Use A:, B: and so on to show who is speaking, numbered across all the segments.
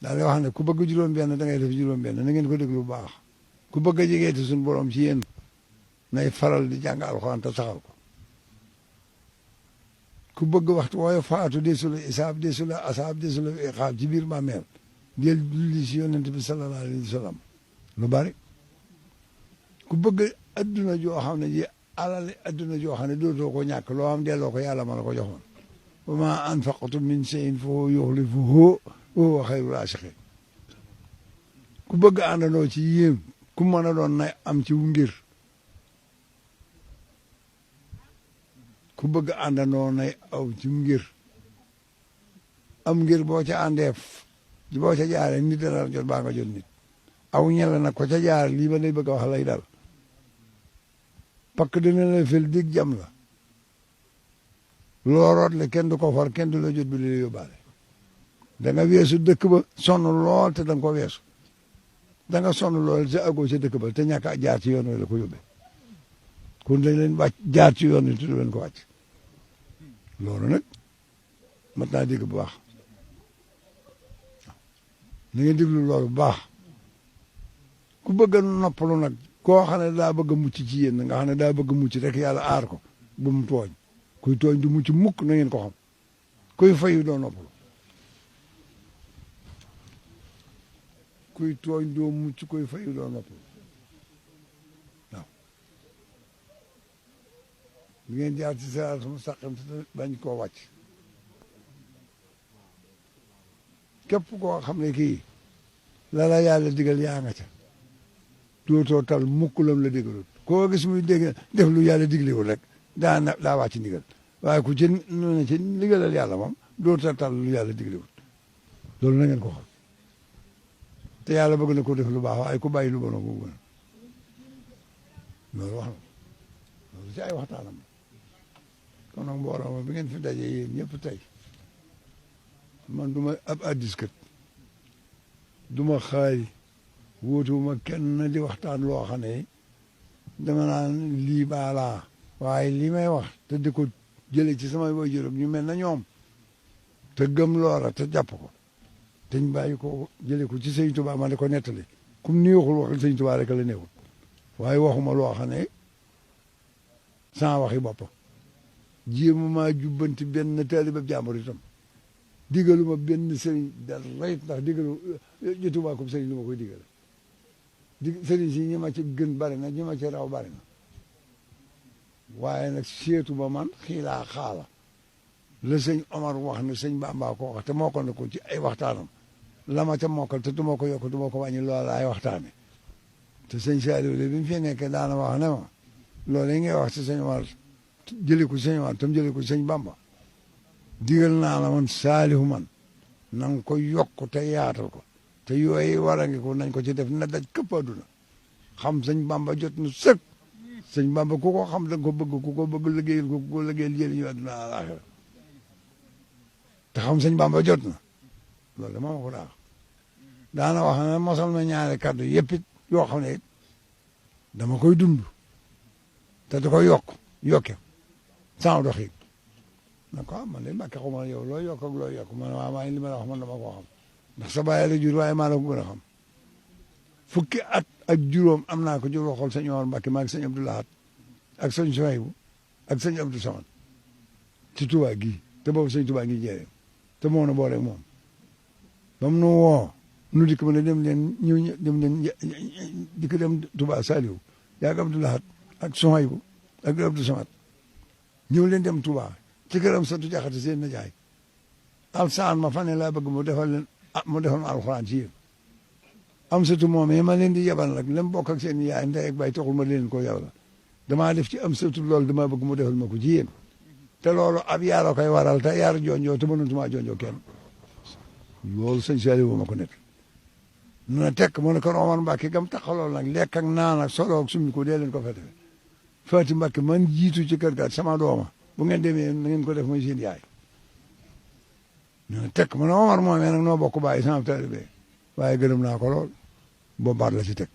A: daal di wax ne ku bëgg juróom-benn da ngay def juróom-benn na ngeen ko déglu bu baax ku bëgg a jegee te suñu borom ci yéen nay faral di jàng alxuraan te saxal ko ku bëgg waxtu wooye faatu deesu la isaab deesu la asaab deesu la iqaab ci biir bàmmeel del julli si yonent bi sallallahu alayhi wa sallam lu bari ku bëgg adduna joo xam ne ji alal adduna joo xam ne dootoo ko ñàkk loo am delloo ko yàlla ma la ko joxoon wa ma anfaqtum min shay'in fa huwa yukhlifuhu wa huwa khayrul raasiqiin ku bëgg àndandoo ci yéen ku mën a doon na am ci ngir ku bëgg àndandoo nay aw ci ngir am ngir boo ca àndeef boo ca jaaree nit dana jot baa nga jot nit aw ñela nag ko ca jaar lii ba lay bëgg a wax lay dal parce que dina la fel dig jam la looroot le kenn du ko far kenn du la jot bi la yóbbaale da nga weesu dëkk ba sonn lool te da nga ko weesu da nga sonn lool te agoo ca dëkk ba te ñàkk a jaar ci yoon wi la ko yóbbee kon dañ leen wàcc jaar ci yoon wi te du leen ko wàcc loolu nag mat naa dégg bu baax na ngeen déglu loolu bu baax ku bëgg a noppalu nag koo xam ne daa bëgg a mucc ci yéen nga xam ne daa bëgg a mucc rek yàlla aar ko bu mu tooñ kuy tooñ du mucc mukk na ngeen ko xam kuy fayu doo noppalu kuy tooñ doo mucc kuy fayu doo noppalu waaw li ngeen jaar ci siraatal mustaqiim bañ koo wàcc képp koo xam ne kii la la yàlla digal yaa nga ca dootoo tal mukk lam la digalut koo gis muy dégg def lu yàlla diglewul rek daa wàcc ndigal waaye ku ci ne ci ndigalal yàlla moom dootoo tal lu yàlla diglewul loolu na ngeen ko xam te yàlla bëgg na ko def lu baax waaye ku bàyyi lu bon ko gën loolu wax na loolu ci ay waxtaanam kon nag mbooloo ma bi ngeen fi dajee yéen ñëpp tey man du ma ab addis kat du ma xaari wóotuwuma kenn di waxtaan loo xam ne dama naan lii baalaa waaye lii may wax te di ko jële ci samay waajur ñu mel na ñoom te gëm loola te jàpp ko te ñu bàyyi ko jële ko ci sëñ Tuubaa ma di ko nettali kum neexul waxul sëñ Tuubaa rek la neexul waaye waxuma loo xam ne sans waxi boppam jéema maa jubbanti benn taalibe jàmbur itam digaluma benn sëriñ dara it ndax digalu jotuma ko sëriñ lu ma koy digale sëriñ si ñi ma ci gën bari na ñi ma ci raw bari na waaye nag seetuma man xiilaa xaala la sëñ Omar wax ne sëñ Bamba ko wax te mokkal na ko ci ay waxtaanam la ma ca mokkal te du ma ko yokk du ma ko wàññi loolu ay waxtaane te sëñ Saliou de bi mu fi nekkee daana wax ne ma loolu yi ngay wax ci sëñ Omar jëlee ko sëñ Omar tam jëlee ko sëñ Bamba digal naa la man Saliou man na nga ko yokk te yaatal ko te yooyu war a ngi ko nañ ko ci def na daj këpp àdduna xam sëñ Bamba jot na sëkk sëñ Bamba ku ko xam da nga ko bëgg ku ko bëgg liggéeyal ko ku ko liggéeyal jëriñu àdduna àlaaxira te xam sëñ Bamba jot na loolu dama ko daa daana wax ne mosal ma ñaari kàddu yëpp it yoo xam ne it dama koy dund te da koy yokke sans doxin na ko man de Mbàkke xaw ma yow loo yokk ak loo yokk man waaw maa li ma la wax man dama koo xam ndax sa baay la jur waaye maa la ko gën a xam fukki at ak juróom am naa ko jur xool sëñ Omar Mbàkke maa ngi sëñ Abdou Lahad ak sëñ Souhaïbou ak sëñ Abdou Samad ci Touba gii te boobu sëñ Touba ngi jeere te moo na boole moom ba mu nu woo nu dikk ma ne dem leen dikk dem Touba Saliou yaag Abdou Lahad ak Souhaïbou ak Abdou Samad ñëw leen dem Touba ci këram satu jaxate seen na jaay alsaan ma fa ne laa bëgg mu defal leen mu defal ma alxuraan ci yéen am satu moom ma leen di yebal nag lem bokk ak seen yaay ndey ak bay taxul ma leen ko yebal damaa def ci am satu loolu damaa bëgg mu defal ma ko ci yéen te loolu ab yaara koy waral te yaar jonjoo te mënatuma jonjoo kenn loolu sëñ Saliou ma ko nekk na tekk mu ne ko Omar Mbacke gam taxalool nag lekk ak naan ak solo ak summi ko dee leen ko fa defe Faati Mbacke man jiitu ci kër ga sama dooma bu ngeen demee na ngeen ko def mooy seen yaay na tekk mu ne Omar moomee nag noo bokk bàyyi sama taalibe waaye gërëm naa ko lool boobu baat la ci teg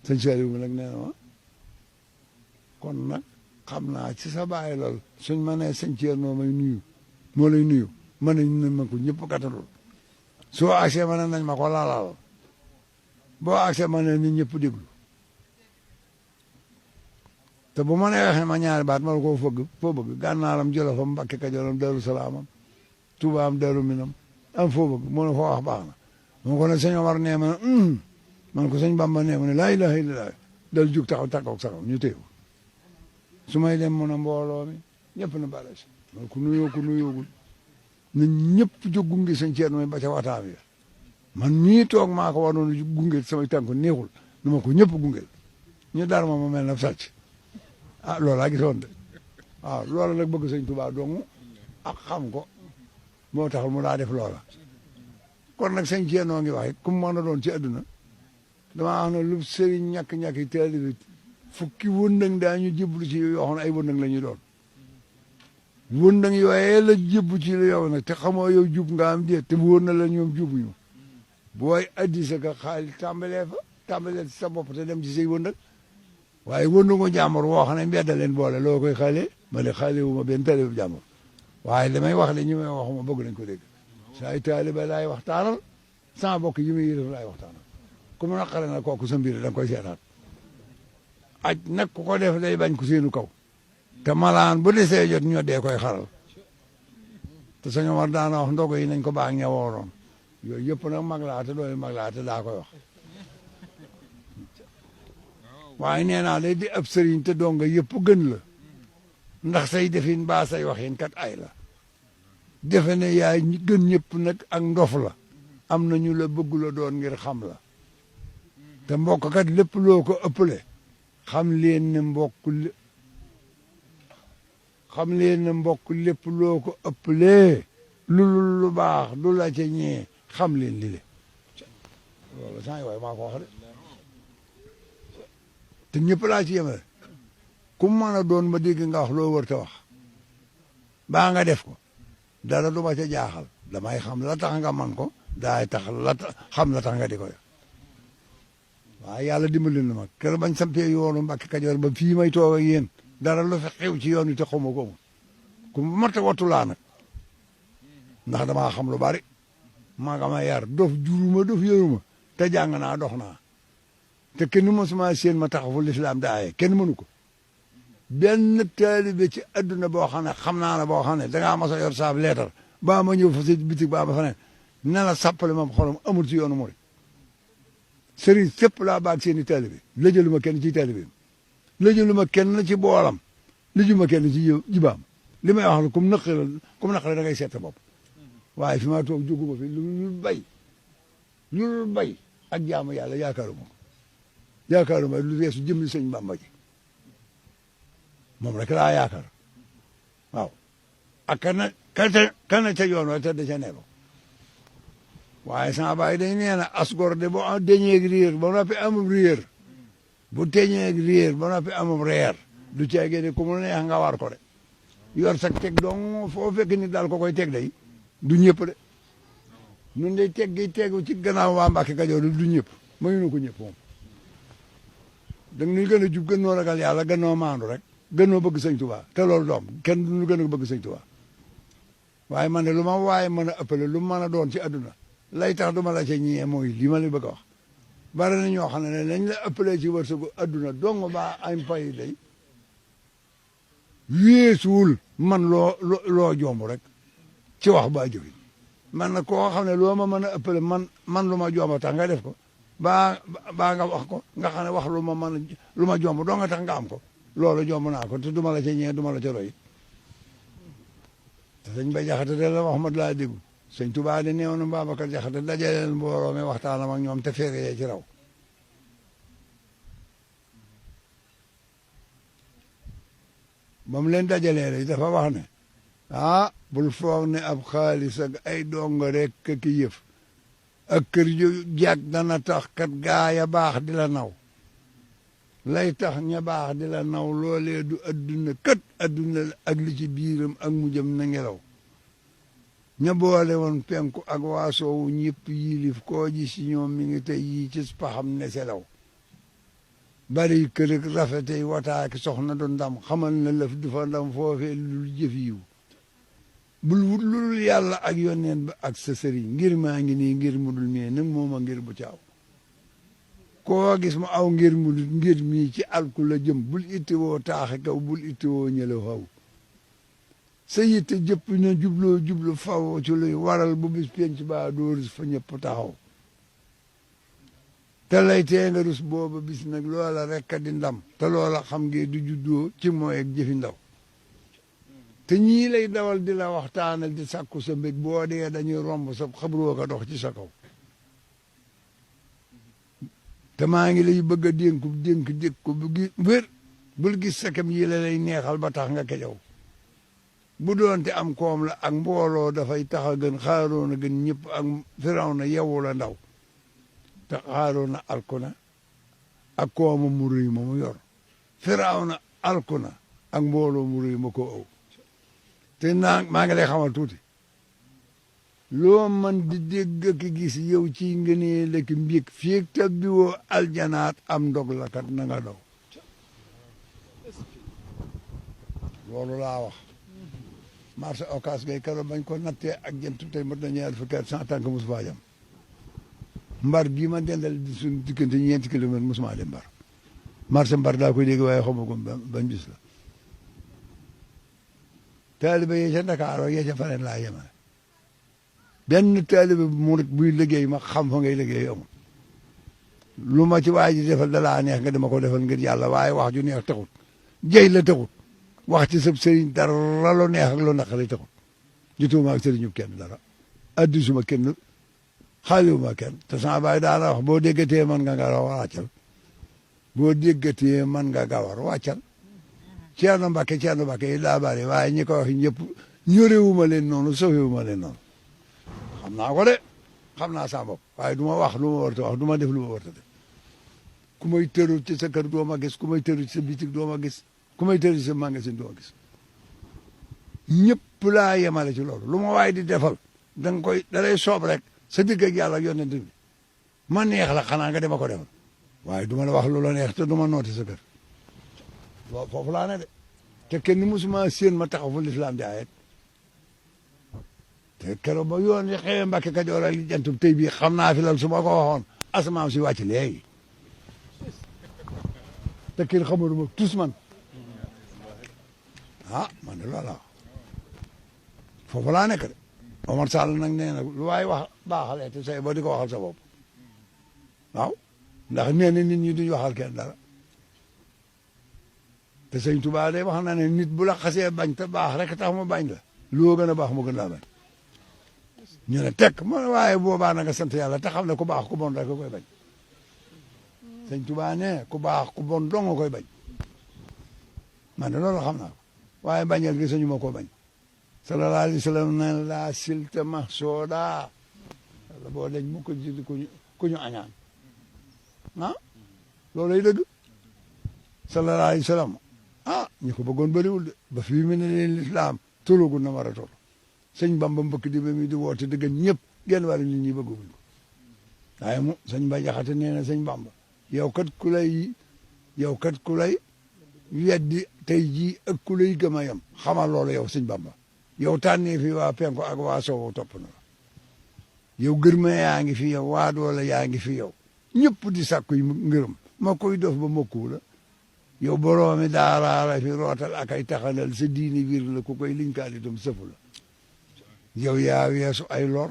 A: sëñ Saliou mi nag nee na ma kon nag xam naa ci sa bàyyi lool suñ ma nee sëñ Thierno may nuyu moo lay nuyu ma ne ñu ma ko ñëpp gàttalul soo agsee ma ne nañ ma ko laalal boo agsee ma ne nit ñëpp déglu te bu ma nee waxee ma ñaari baat ma la koo fëgg foo bëgg gànnaaram Jolofam Mbàkke Kajooram Daru Salaamam Tuubaam Daru Minam am foo bëgg mu ne foo wax baax na moo ko ne sëñ Omar nee ma man ko sëñ Bamba nee ma ne laa ilaaha illallaah dal jug taxaw tàggoog saxaw ñu téew su may dem mu ne mbooloo mi ñëpp na bala si man ku nuyoogul na ñëpp jóg gunge sëñ Ceerno may ba ca waxtaan wi man mii toog maa ko waroon gunge samay tànk neexul nu ma ko ñëpp gungel ñu dar ma mel na sàcc ah loolu laa gisoon de waaw loolu nag bëgg sëñ Tuubaa dong ak xam ko moo taxul mu daa def loola kon nag sëñ Ceerno ngi wax ku mu mën a doon ci àdduna damaa xam ne lu sëriñ ñàkk-ñàkk yi taalibe fukki wëndëng daañu jébbalu ci yoo xam ne ay wëndëng la ñuy doon wëndëng yooyee la jébbu ci yow nag te xamoo yow jub nga am déet te wóor na la ñoom jubuñu booy addi sa ka xaalis tàmbalee sa bopp te dem ci say wëndëng waaye wëndëngu jàmbur woo xam ne mbedd leen boole loo koy xaale ma ne xaale wu ma benn taalibe jàmbur waaye damay wax le ñi may wax ma bëgg nañ ko dégg saa yu taalibe laay waxtaanal sama bokk yi muy yërëf laay waxtaanal ku mu naqare na kooku sa mbir da nga koy seetaat aj nag ku ko def day bañ ku seenu kaw te malaan bu desee jot ñoo dee koy xaral te sëñ Omar daana wax ndogo yi nañ ko baax ña wooroon yooyu yëpp nag mag laa te dooyu mag laa te daa koy wax waaye nee naa lay di ab sëriñ te donga yëpp gën la ndax say defin baa say waxin kat ay la defe ne yaay gën ñëpp nag ak ndof la am na ñu la bëgg la doon ngir xam la te mbokk kat lépp loo ko ëppale xam leen ne mbokk lépp loo ko ëppalee lu baax lu la ca ñee xam leen li le loolu saa yi waaye maa ko wax de te ñëpp laa ci yemale ku mën a doon ma dégg nga wax loo wër te wax baa nga def ko dara du ma ca jaaxal damay xam la tax nga man ko daay tax xam la tax nga di ko def waaye yàlla dimbali na ma kër bañ sampee yoonu Mbàkke Kajoor ba fii may toog ak yéen dara lu fi xew ci yoon wi te xamoo ko ku mat a wattu laa nag ndax damaa xam lu bari maa nga ma yar dof juruma dof yoruma te jàng naa dox naa te kenn mosuma seen ma taxawu lislaam daaye kenn mënu ko benn taalibe ci adduna boo xam ne xam naa la boo xam ne dangaa mos a yor saab leetar baa ma ñëw fa si bitig baa ma fa ne ne la sàppale moom xolam amul ci yoonu murid sëriñ sépp laa baag seen i taalibe lëjaluma kenn ci taalibe lëjaluma kenn ci boolam lëjuma kenn ci jibaam li may wax la comme naqare da ngay seet sa bopp waaye fi ma toog jóguma fi lu bay ak jaamu yàlla yaakaaruma lu weesu jëmmi sëñ Bamba ji moom rek laa yaakaar waaw ak kana ca yoon wa te da ca nelo waaye sama baay dañ nee na asgor de boo deñeeg réer ba noppi amum réer bu teñeeg réer ba noppi amum reer du ceegee de ku mu neex nga war ko de yor sak teg dong foo fekk nit daal ko koy teg day du ñëpp de nun de teg gi tegu ci gannaaw waa Mbàkke Kajoor du ñëpp mayunu ko ñëpp moom da nga ñuy gën a jub gën noo ragal yàlla gën noo maandu rek gën noo bëgg sëñ Tuubaa te loolu doom kenn duñu gën a bëgg sëñ Tuubaa waaye man de lu ma waaye mën a ëppale lu mën a doon ci àdduna lay tax duma la ca ñiyee mooy li ma la bëgg a wax bari na ñoo xam ne lañ la ëppalee ci wërsëgu àdduna dong ba am pay day weesuwul man loo jomb rek ci wax ba jëfi man nag koo xam ne loo ma mën a ëppale man lu ma jomb tax nga def ko baa nga wax ko nga xam ne wax lu ma jomb doo nga tax nga am ko loolu jomb naa ko te duma la ca ñee duma la ca roy te sëñ Bay Jaxate de la wax ma laa déggu sëñ Tuubaa de néew na Babacar Jaxate dajaleel mbooloo mi waxtaanam ak ñoom te feere yee ci raw ba mu leen dajalee dafa wax ne bul foog ne ab xaalis ak ay dongo rek ki yëf ak kër yu jag dana tax kat gaaya baax di la naw lay tax ña baax di la naw loolee du adduna kat adduna ak li ci biiram ak mujjam na ngelaw ña boole woon penku ak waasoowu ñëpp yilif koo ji si ñoom mi ngi tey yii ci paxam ne selaw bari kër ak rafetey wataaki soxna du ndam xamal na lëf du fa ndam foofee lu jëf yiw bul wut lu dul yàlla ak yónneen ba ak sa sëriñ ngir maa ngi nii ngir mu dul mii nag mooma ngir bu caaw koo gis mu aw ngir mu dul ngir mii ci alku la jëm bul ittiwoo taaxe kaw bul ittiwoo ñële xaw sa yitte jëpp na jublu faw ci luy waral bu bis penc baa doo rus fa ñëpp taxaw te lay tee nga rus booba bis nag loola rekk di ndam te loola xam ngeen du juddoo ci mooy ak jëfi ndaw te ñii lay dawal di la waxtaanal di sàkku sa mbég boo dee dañuy romb sa xabroo ko dox ci sa kaw te maa ngi lay bëgg a dénk ko bu gi wér bul gis sakam yi la lay neexal ba tax nga kejaw bu doonte am koom la ak mbooloo dafay tax a gën xaaroona gën ñëpp ak firaw na yewu la ndaw te xaaroona alkuna ak kooma mu rëy ma mu yor firaw na alkuna ak mbooloo mu rëy ma ko ëw te maa ngi lay xamal tuuti loo man di dégg ak gis yow ci ngënee lekk mbég fieg tabbi woo aljanaat am ndog la kat na nga daw loolu laa wax marché occas gay karo bañ ko nattee ak jëm tey mot na ñaar fukki at sans tànk mosu faa jam mbar gii ma dendal di suñu diggante ñeenti kilomètre mosuma dem mbar marché mbar daa koy dégg waaye xamagum bañ bis la taaliba yee ca Dakar yee ca faneen laa yemale benn taaliba murit buy liggéey ma xam fa ngay liggéey amul lu ma ci waa ji defal da laa neex nga dama ko defal ngir yàlla waaye wax ju neex taxut jëy la taxut wax ci sab sëriñ dara lu neex ak lu naqari taxut jotuma ak sëriñu kenn dara addisuma kenn xaaliwuma kenn te sama baay daana wax boo déggatee man nga gawar wàccal boo déggatee man nga gawar wàccal Ceerno Mbàkke yi daa bari waaye ñi ko wax ñëpp ñorewuma leen noonu sofewuma leen noonu xam naa ko de xam naa sama bopp waaye du ma wax lu ma war a wax du ma def lu ma war a def ku may tëru ci sa kër doo ma gis ku may tëru ci sa bitik doo ma gis ku may tëru ci sa magasin doo ma gis ñëpp laa yemale ci loolu lu ma waay di defal da nga koy da lay soob rek sa digg ak yàlla ak yonent bi ma neex la xanaa nga dema ko defal waaye du ma la wax lu la neex te du ma nooti sa kër loolu foofu laa ne de te kenn musuma séen ma taxaw fu lislaam di ayet te keroog ba yoon yi xëyee Mbàkke Kajoor ak li jantub tey bii xam naa fi lan su ma ko waxoon asamaan si wàcc léegi te kenn xamul ma tous man ah man de loolu la foofu laa nekk de Omar Sall nag nee na lu waay wax baaxalee te say boo di ko waxal sa bopp waaw ndax nee na nit ñi duñ waxal kenn dara te sëñ Tuubaa de wax na ne nit bu la xasee bañ te baax rek tax mu bañ la loo gën a baax mu gën laa bañ ñu ne tekk mo waaye boobaa na nga sant yàlla te xam ne ku baax ku bon rek koy bañ sëñ Tuubaa ne ku baax ku bon dong nga koy bañ man de loolu xam naa ko waaye bañal gi sañu ma koo bañ sallallahu alayhi wa sallam ne laa silta mahsooda wala boo dañ mu ko jidi ku ñu añaan ah loolay dëgg sallallahu alayhi wa sallam ah ñu ko bëggoon bëriwul de ba fii mu ne leen lislaam tolloogul na war a toll sëñ Bamba mbëkk di ba mi di woote dëgg ñëpp genn wàllu nit ñi bëgguñ ko waaye mu sëñ Ba Jaxate nee na sëñ Bamba yow kat ku lay weddi tey jii ak ku lay gëm a yem xamal loolu yow sëñ Bamba yow tànnee fi waa penko ak waa sowu topp na la yow gërma yaa ngi fi yow waa doole yaa ngi fi yow ñëpp di sàkku ngërëm ma koy dof ba mokku la yow boroomi daaraara fi rootal ak ay taxanal sa diini biir la ku koy liñkaal itam sëfu la yow yaa weesu ay lor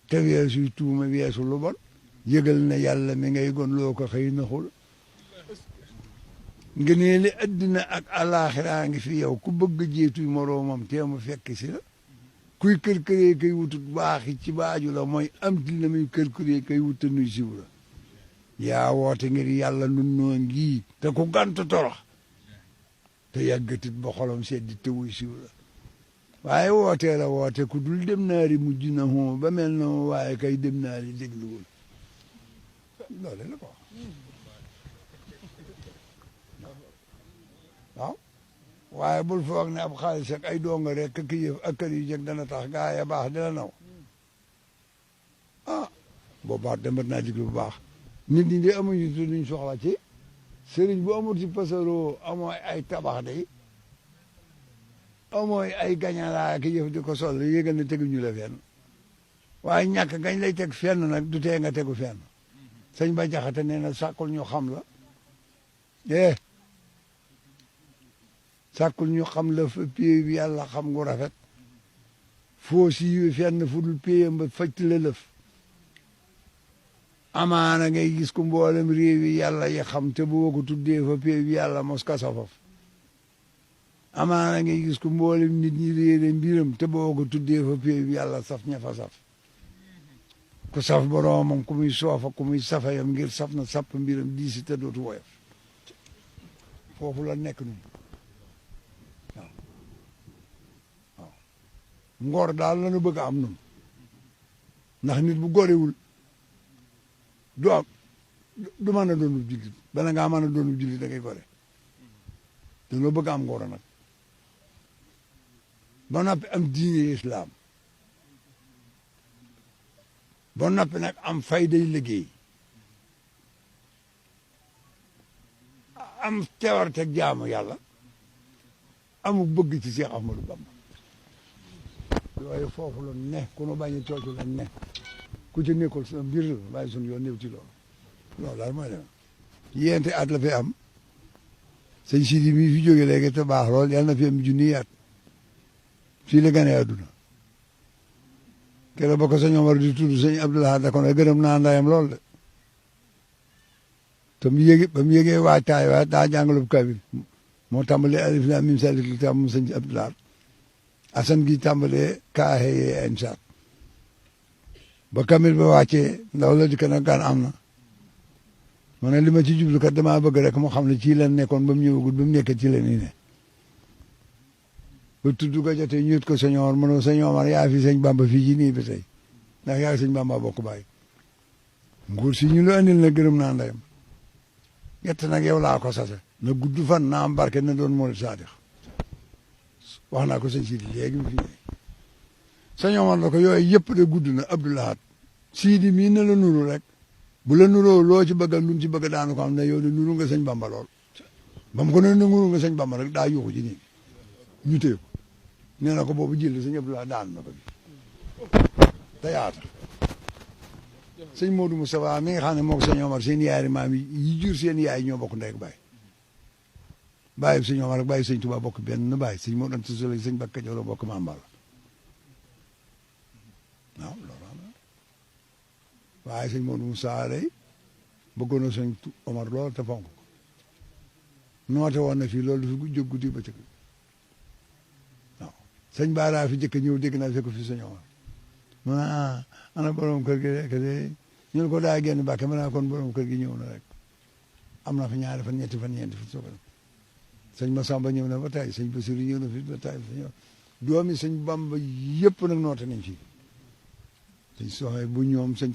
A: te weesuy tuuma weesu lu bon yëgal na yàlla mi ngay gon loo ko xëy naxul nga nee li addina ak àlaaxiraa ngi fi yow ku bëgg jeetuy moroomam teemu fekk si la kuy kër-këree kay wutut baaxi ci baaju la mooy am ti la muy kër-këree kay wutta nuy siw la yaa woote ngir yàlla nun noo ngii te ku gant torox te yàggatit ba xolam seddi te wuy siw la waaye wootee la woote ku dul dem naari mujj na hoo ba mel na waaye kay dem naari dégluwul loole la ko waaw waaye bul foog ne ab xaalis ak ay donga rek ki yëf ak kër yu jëg dana tax gaa ya baax dina naw ah boobaa demat naa diglu bu baax nit ñi de amuñu tu luñ soxla ci sëriñ bu amul ci pasaro amoo ay tabax day mooy ay gañalaa ki yëf di ko sol yégal ne teguñu la fenn waaye ñàkk gañ lay teg fenn nag du tee nga tegu fenn sëñ ba jaxate nee na sàkkul ñu xam la sàkkul ñu xam la fa pie bi yàlla xam gu rafet foo siiwe fenn fu dul piyam ba fajt la lëf amaana ngay gis ku mboolem réew yi yàlla yi xam te boo ko tuddee fa pie bi yàlla mos ka safaf amaana ngay gis ku mboolem nit ñi réere mbiram te boo ko tuddee fa pie bi yàlla saf ña fa saf ku saf boroomam ku muy soofa ku muy safayam ngir saf na sapp mbiram diisi te dootu woyof foofu la nekk nun waaw ngor daal lañu bëgg a am nun ndax nit bu gorewul du am du mën a doonu jullit bala ngaa mën a doonu jullit da ngay gore dañoo bëgg am ngor nag ba noppi am diine islam ba noppi nag am fayday liggéey am teewarteg jaamu yàlla amu bëgg ci Cheikh Ahmadou Bamba yooyu foofu la ne ku nu bañ a coocu la ne ku ci nekkul sa mbir la bàyyi sunu yoon néew ci loolu loolu daal mooy dem yéente at la fi am sëñ Sidi mi fi jóge léegi te baax lool yàlla na fi am junniy at fii la gane àdduna keroog ba ko sëñ Omar di tudd sëñ Abdoulaye da ko ne gërëm naa ndayam lool de te mu yéege ba mu yégee waajtaay waa daa jàngalub kabil moo tàmbalee alif laam miim zaalika kitaab mu sëñ Abdoulaye asan gi tàmbalee kaaxee insaat ba kamil ba wàccee ndaw la di ko nag gaan am na ma ne li ma ci jublu kat damaa bëgg rek mu xam ne ci leen nekkoon ba mu ñëwagul ba mu nekkee ci leen nii ne ba tudd ko jotee ñuut ko sëñ Omar mu ne sëñ Omar yaa fi sëñ Bamba fii ci nii ba tey ndax yaa sëñ Bamba bokk bàyyi nguur si ñu la andil na gërëm naa ndeyam ñett nag yow laa ko sase na gudd fan na am barke na doon murid saadix wax naa ko sëñ Sidi léegi mu fi ñëwee sëñ Omar na ko yooyu yëpp de gudd na Abdoulahat Sidi mii na la nuru rek bu la nuroo loo ci bëgg luñ ci bëgg daanu ko am ne yow de nuru nga sëñ Bamba lool ba mu ko ne nuru nga sëñ Bamba rek daa yuuxu ci nii ñu téye ko nee na ko boobu jël sëñ Abdoulahat daan na ko bi te yaata sëñ Modou Moustapha mi nga xam ne moo ko sëñ Omar seen yaari maam yi jur seen yaay ñoo bokk ndey ak baay bàyyi sëñ Omar ak bàyyi sëñ Touba bokk benn bàyyi sëñ Modou Anta Sall sëñ Bakka Joor bokk Maam Balla waaw loolu am na waaye sëñ Modou Moustapha day bëggoon na sëñ Omar lool te fonk ko noote woon na fii loolu du fi jóg guddi ba cëg waaw sëñ Bara fi jëkk ñëw dégg naa fekk fi sëñ Omar mu ne ana borom kër gi rek de ñu ne ko daa génn Mbàkke ma ne kon borom kër gi ñëw na rek am na fa ñaari fan ñetti fan ñeenti fan soog a sëñ Massamba ñëw na ba tey sëñ Bassirou ñëw na fi ba tey doomi sëñ Bamba yëpp nag noote nañ fii sëñ soxee bu ñoom sëñ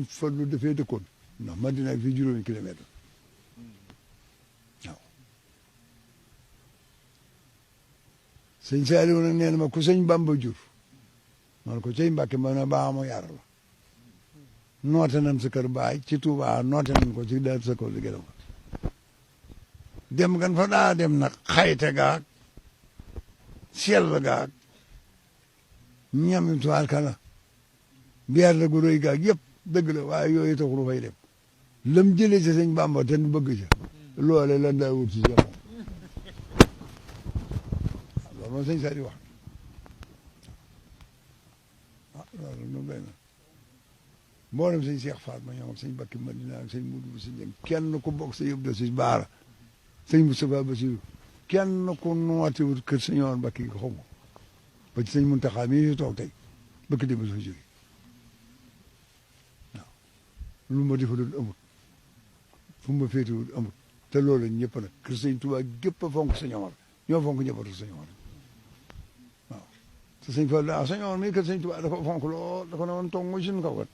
A: Fallu dafee dëkkoon ndax Madina fii juróomi kilomètre waaw sëñ Saliou nag nee na ma ku sëñ Bamba jur man ko cey Mbàkke ma ne baa mu yar la noote nañ sa kër baay ci Touba noote nañ ko ci daal sa kër liggéey ko dem gan fa daa dem nag xayte gaag sell gaag ñami tuwaar kala biar la gu rëy gaag yëpp dëgg la waaye yooyu taxul fay dem lam jëlee ci sëñ Bamba te nu bëgg ca loole lan daa wut ci moom loolu moom sëñ Sadi wax loolu noonu doy na mboolem sëñ Cheikh Fall ma ñoom ak sëñ Bakki Madina ak sëñ Mudu si Jeng kenn ku bokk sa yëpp de si Baara sëñ Moustapha Bassirou kenn ku nootiwut kër sëñ Omar Bakki gi xaw ma ba ci sëñ Muntaxa mii fi toog tey bëkk dem fa jóge waaw lu ma defalul amut fu ma féetewul amut te loolu ñëpp nag kër sëñ Tuubaa gépp a fonk sëñ Omar ñoo fonk ñëppatu sëñ Omar waaw te sëñ Fall sëñ Omar mii kër sëñ Tuubaa dafa fonk lool dafa ne woon toog mooy suñu kaw kat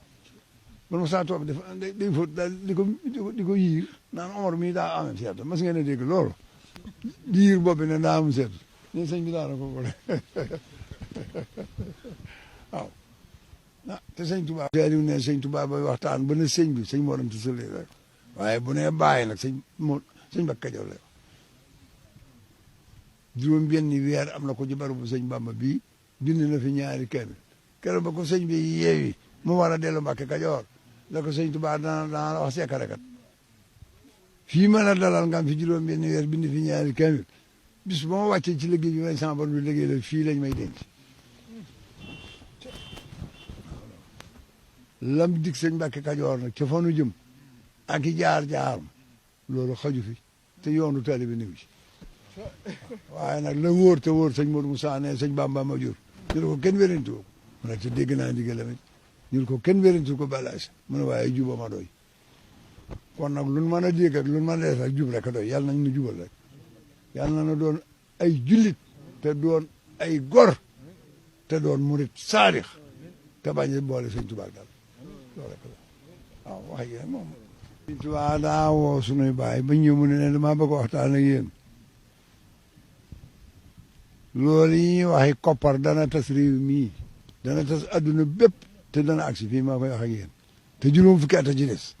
A: man ma saa toog def day fóot daal di ko yiir naan Omar mii daa amee seet mas ngeen a dégg loolu di yiir bopp bi ne daa am seet ni sëñ bi daana ko bole waaw ah te sëñ Tuubaa teeliw ne sëñ Tuubaa bay waxtaan ba ne sëñ bi sëñ moo dem ci sëlee rek waaye bu ne bàyyi nag sëñ Bakka Joor la juróom benn weer am na ko ci barabu sëñ Bamba bii bind na fi ñaari kaamil keroog ba ko sëñ bi yeewi mu war a dellu Mbàkke Kajoor la ko sëñ Tuubaa dana la wax seekarekat fii ma la dalal nga am fi juróom benn weer bind fi ñaari kaamil bis ba ma wàccee ci liggéey bi may sama borom bi liggéey la fii lañ may denc lam dig sëñ Mbàkke Kajoor nag ca fa nu jëm ak i jaar-jaaram loolu xaju fi te yoonu taalibe bi niw ci waaye nag la wóor te wóor sëñ Modou Moussa ne sëñ Bamba ma jur ñu ne ko kenn wérantu ko mu ne te dégg naa ndigal amit ñu ne ko kenn wérantu ko balaas mu ne waaye juba ma doy kon nag luñ mën a dégg ak luñ mën a def ak jub rek a doy yàlla nañ nu jubal rek yàlla na doon ay jullit te doon ay gor te doon murit saadix te bañ a boole sëñ Tuubaa daal loolu rek la waaw wax yi moom sëñ Tuubaa daa woo sunuy baay ba ñëw mu ne leen damaa bëgg waxtaan ak yéen loolu yi ñuy waxi koppar dana tas réew mii dana tas adduna bépp te dana agsi fii maa koy wax ak yéen te juróom fukki at a ci des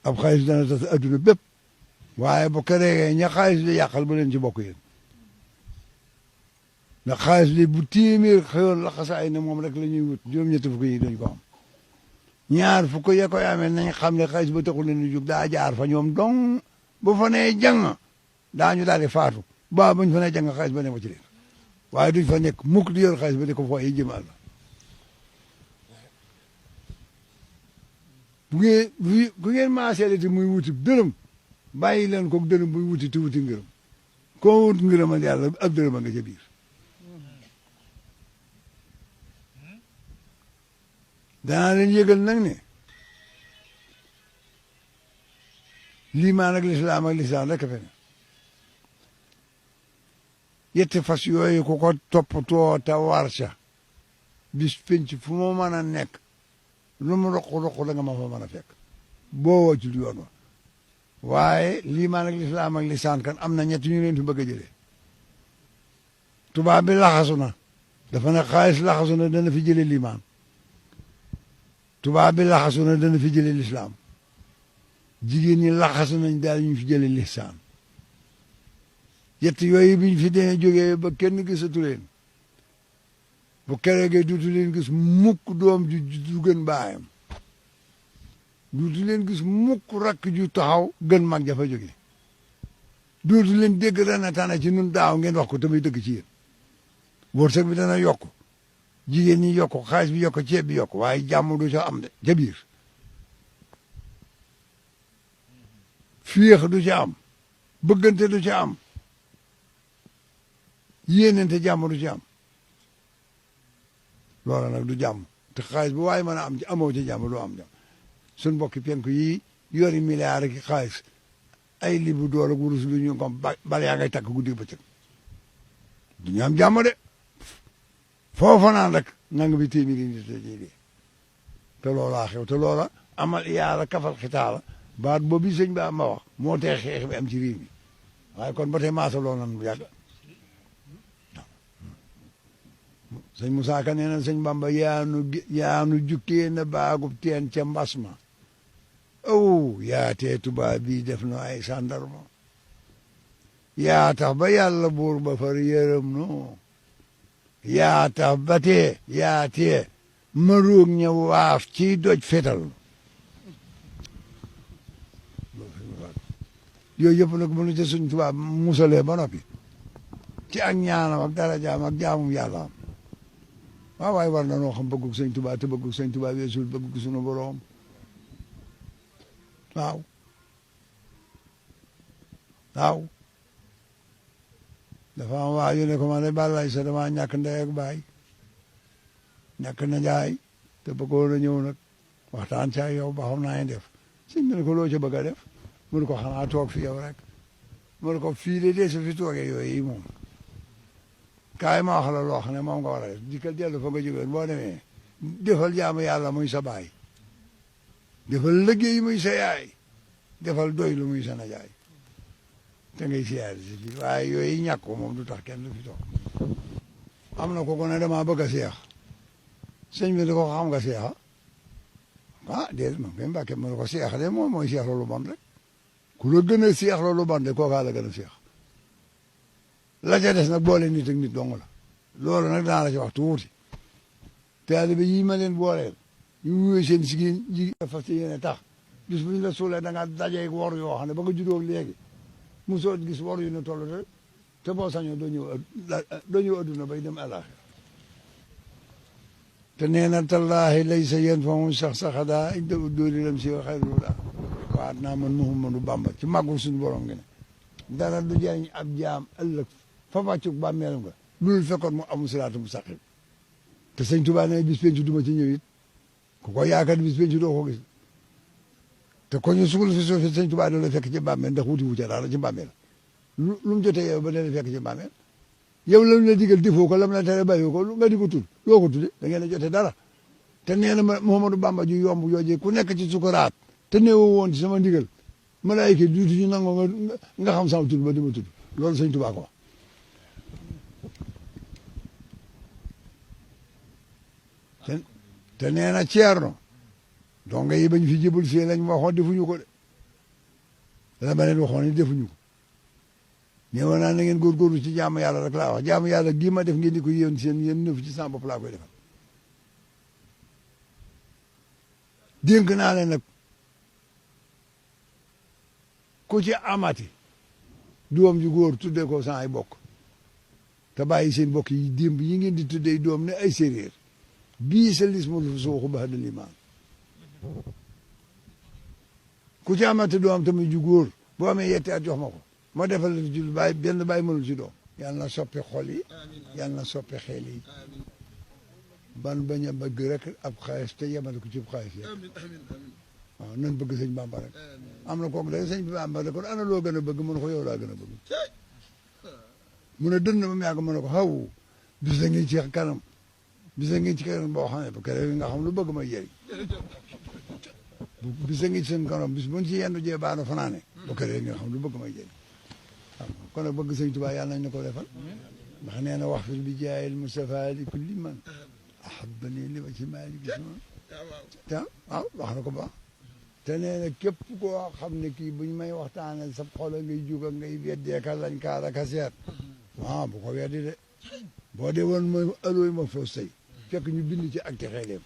A: ab xaalis dana tas adduna bépp waaye bu ko réegee ña xaalis bi yàqal ba leen ci bokk yéen ndax xaalis bi bu téeméer xëyoon la xasaay ne moom rek la ñuy wut juróom-ñetti fukk yi dañ ko am ñaar fukk ya koy amee nañ xam ne xaalis ba taxul leen di jub daa jaar fa ñoom dong bu fa nee jàng daañu daal di faatu ba buñ fa nee jàng xaalis ba ne ma ci leen waaye duñ fa nekk mukk di yor xaalis ba di ko fooy jëm àll bu ngeen maasee te muy wuti dërëm bàyyi leen ko dërëm buy wuti te wuti ngërëm koo wut ngërëmal yàlla ab dërëm a nga ca biir danaa leen yëgal nag ne liimaan ak lislaam ak lisaan rek a fe ne yetti fas yooyu ku ko toppatoo te war ca bis penc fu mu mën a nekk lu mu roq-roq da nga ma fa mën a fekk boo wàccul yoon wa waaye liimaan ak lislaam ak lisaan kan am na ñett ñu leen fi bëgg a jëlee tubaab bi laxasu na dafa ne xaalis laxasu na dana fi jëlee liimaan tubaab bi laxasu na dana fi jëlee lislaam jigéen ñi laxasu nañ daal ñu fi jëlee lisaan yett yooyu biñ fi dee jógee ba kenn gisatu leen bu keroogee duutu leen gis mukk doom ju gën baayam duutu leen gis mukk rakk ju taxaw gën mag jafa jóge duutu leen dégg dana tane ci nun daaw ngeen wax ko tamit dëgg ci yéen wërsëg bi dana yokk jigéen ñi yokk xaalis bi yokk ceeb bi yokk waaye jàmm du ca am de ca biir féex du ca am bëggante du ca am yéenante jàmm du ci am loola nag du jàmm te xaalis bu waaye mën a am ci amoo ci jàmm doo am jàmm suñ mbokki penku yi yori milliard ak xaalis ay libu dool ak wurus lu ñu ko bal yaa ngay takk guddi bëccëg du ñu am jàmm de foofa naan rek nanga bi téeméeri nit a ji dee te loolaa xew te loola amal yaara kafal xitaala baat boobu sëñ ba ma wax moo tee xeex bi am ci réew mi waaye kon ba tey maasa loo nan bu yàgg sëñ Moussa Ka nee na sëñ Bamba yaanu jukkee na baagub teen ca mbas ma aw yaa tee tubaab bii def na ay sandarma yaa tax ba yàlla buur ba far yërëm no yaa tax ba tee yaa tee ma roog ña waaf ci doj fetal yooyu yëpp nag mënu ca suñ tubaab musalee ba noppi ci ak ñaanam ak darajaam ak jaamum yàlla am waaw waaye war na noo xam bëggug sëñ Tuubaa te bëggug sëñ Tuubaa weesul bëggug sunu boroom waaw waaw dafa am waa yu ne ko man de bàllaay sa dama ñàkk ndey ak baay ñàkk na jaay te bëggoon a ñëw nag waxtaan ca yow ba xam naa def sëñ bi ne ko loo ca bëgg a def mu ne ko xanaa toog fi yow rek mu ne ko fii de dee su fi toogee yooyu moom kaay ma wax la loo xam ne moom nga war a def dikkal dellu fa nga jógeen boo demee defal jaamu yàlla muy sa baay defal liggéey muy sa yaay defal doylu muy sa najaay te ngay siyaare si fii waaye yooyu ñàkk ko moom du tax kenn du fi toog am na ko ne damaa bëgg a seex sëñ bi di ko xam nga seexa ah déedéet moom kay Mbàkke mu ne ko seex de moom mooy seex loolu bon rek ku la gën a seex loolu bon de kookaa la gën a seex la ca des nag boole nit ak nit dong la loolu nag dana la ci wax tuuti taalibe yi ma leen booleel ñu wuyee seen jigéen fas yéene tax bis bu ñu la suulee da nga dajee wor yoo xam ne ba nga juddoo léegi mosoo gis wor yu ne toll te boo sañoo doo ñëw adduna bay dem àllaaxira te nee na tallaahi laysa yanfa'u sax saxadaa inda uddooli lam si xayrul hudaa waat naa man Muhammadu Bamba ci màggul suñu borom ngi ne dara du jariñ ab jaam ëllëg fa wàccug bàmmeelam nga loolu fekkoon mu amul siraatu mustaqim te sëñ Tuubaa ne bis penc duma ci ñëw it ku ko yaakaar bis penc doo ko gis te ko ñu sugul fi suuf sëñ Tuubaa da la fekk ci bàmmeel ndax wuti wu ca dara ci bàmmeel lu mu jotee yow ba da la fekk ci bàmmeel yow lam la digal defoo ko lam la tere bàyyi ko nga di ko tudd loo ko tudde da ngeen a jotee dara te nee na Muhammadu Bamba ju yomb joojee ku nekk ci sukuraat te néewoo woon ci sama ndigal malaayika duutu ñu nangoo nga xam sama tudd ba di ma tudd loolu sëñ Tuubaa ko wax te nee na Ceerno donc yi bañ fi jébal fii lañ waxoon defuñu ko de la ma leen waxoon ni defuñu ko ñëwoon naa na ngeen góorgóorlu ci jaamu yàlla rek laa wax jaamu yàlla gii ma def ngeen di ko yéen seen yéen nëf ci sama bopp laa koy defal dénk naa leen nag ku ci amati doom ju góor tuddee ko sans ay bokk te bàyyi seen bokk yi démb yi ngeen di tuddee doom ne ay séeréer bii sa lismul suuxu ba da limaan ku ci amati doom tamit ju góor boo amee yetti at jox ma ko ma defal la ci bàyyi benn bàyyi mënul ci doom yàlla na soppi xol yi yàlla na soppi xel yi ban bañ a bëgg rek ab xaalis te yemale ko ci xaalis yi waaw nan bëgg sëñ Bamba rek am na kooku day sëñ Bamba rek kon ana loo gën a bëgg mu ne ko yow laa gën a bëgg mu ne dënn ba mu yàgg mu ne ko xaw bis la ngi ci kanam bis la ngi ci kanam boo xam ne bu kere nga xam lu bëgg ma jëriñ bis la ngi ci seen kanam bis buñ ci yendu jee baana fanaane bu kere nga xam lu bëgg ma jëriñ kon nag bëgg sëñ Tuubaa yàlla nañ na ko defal ndax nee na wax fi bi jaayil Mustafa li kulli man ahabbani li wa ci maali gis ma te waaw wax na ko baax te nee na képp koo xam ne kii buñ may waxtaanal sa xol ngay juga ngay weddee ka lañ kaara ka seet waaw bu ko weddi de boo dee woon mooy alooy ma foo sëy fekk ñu bind ci ak te xeeleem